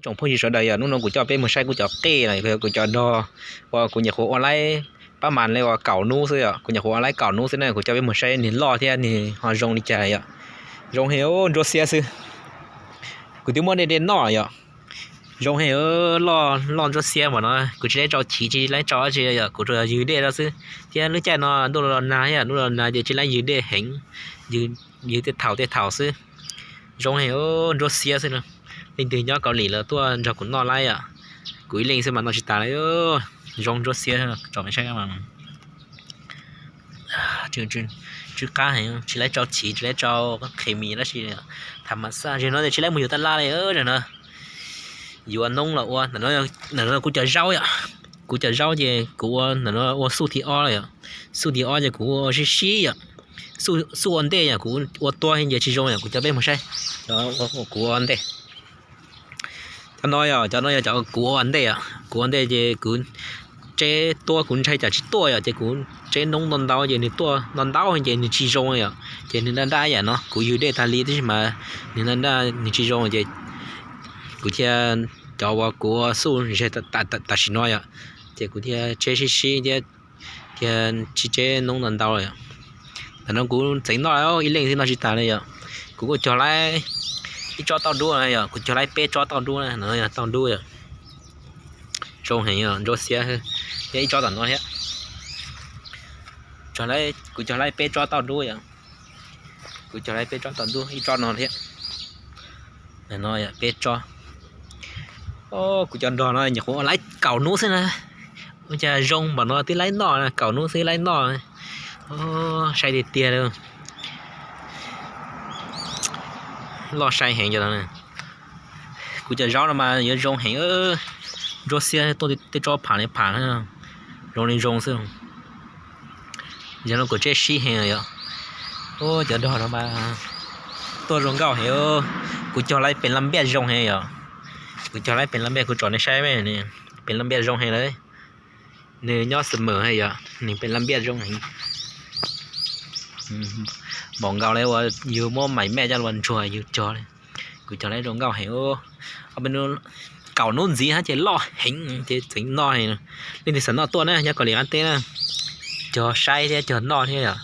Tsoom phooj ywg sawv daws yom, hnub no kuv coj peb mus saib kuv cov qej los kuv cov dog uas kuv nyuam qhuav ua laib pab mas li uas kaum hnub xwb yom, kuv nyuam qhuav ua laib kaum hnub xwb na, kuv coj peb mus saib nws loj thiab nws ho zoo li cas yom. Zoo heev, nruab xiab xwb. Kuv twb muab dej dej noj yom. Zoo heev, loj loj nruab xiab mas no kuv tsis laib tso chiv tsis laib tso dab tsi yom, kuv tsuas yog ywg dej rau xwb. Thiab lub caij no ntuj los nag thiab, ntuj los nag ces tsis laib ywg dej heev, ywg tej thaum tej thaum xwb. Zoo heev, nruab xiab xwb na. Leej twg nyob Kaus Lim los tuaj nrog kuv noj laib yom. Kuv ib leeg xwb mas noj tsis tas li. Zoo nruab xiab, tsom saib. Tsw qab heev, tsis laib tso chiv tsis laib tso qhe mis dab tsi. Tham mas xaj, zaum no tsis laib mus yuav taj laj li, zaum no yuav noob los ua. Ntawm no kuv cov zaub yom, kuv cov zaub ces kuv ua, ntawm no ua xuj thib ob yom. Xuj thib ob ces kuv ua sib sib yom. Xuj ua ntej yom, kuv ua tuab ces tsis zoo yom, kuv coj peb mus saib. Kuv ua ntej. Cov no yog, cov no yog cov kuv ua ntej yom, kuv ua ntej ces kuv tseb tuab kuv ntshai tsam tsis tuaj yom, ces kuv tseb noob ntau ntau ces nws tuaj ntau ntau ces nws tsis zoo yom, ces nws nraj nraj yam no kuv ywg dej tag li tab sis mas nws nraj nraj nws tsis zoo ces kuv thiaj, cov uas kuv ua xuj ze tam sim no yom, ces kuv thiaj tseb sib sib thiab, thiaj tsis tseb noob ntau ntau lawm yom. Ntawm no kuv txeev noj ib leeg thiab noj tsis tas li yom. Kuv kuj cog laib ib tsob tauj dub na yom, kuv cog laib peb tsob tauj dub na, no yog tauj dub yom. Zoo heev yom, nruab xiab thiab ib tsob tom no thiab. Kuv cog laib peb tsob tauj dub yom. Kuv cog laib peb tsob tauj dub ib tsob no thiab. No peb tsob. Kuv cov nrog no nyuam qhuav ua laib kaum hnub xwb na. Ua cas zoo npaum no twb laib noj, kaum hnub xwb laib noj. Sai tiag tiag li. Loj sai heev cov no. Kuv cov zaub no mas yuav zoo heev, nruab xiab tuaj tej tsob pham li pham, zoo li zoo xwb. Yog no kuv tseb sib heev yom. Cov dog no mas tuaj zoo nkauj heev. Kuv cog laib pem laj npiaj zoo heev yom. Kuv cog laib pem laj npiaj, kuv tsom nej saib, pem laj npiaj zoo heev lawm. Nws nyob xwm mem yom, nws pem laj npiaj zoo heev. Npaum nkaus li uas yus muab mais mej coj los ntsuag yus cog li. Kuv cog laib zoo nkauj heev. Kaum hnub ntxiv hab ces loj heev ces txeev noj heev. Leej twg xav noj tuaj na, nyob Kaus Lim qab teb na, cog saib thiab cog noj thiab yom.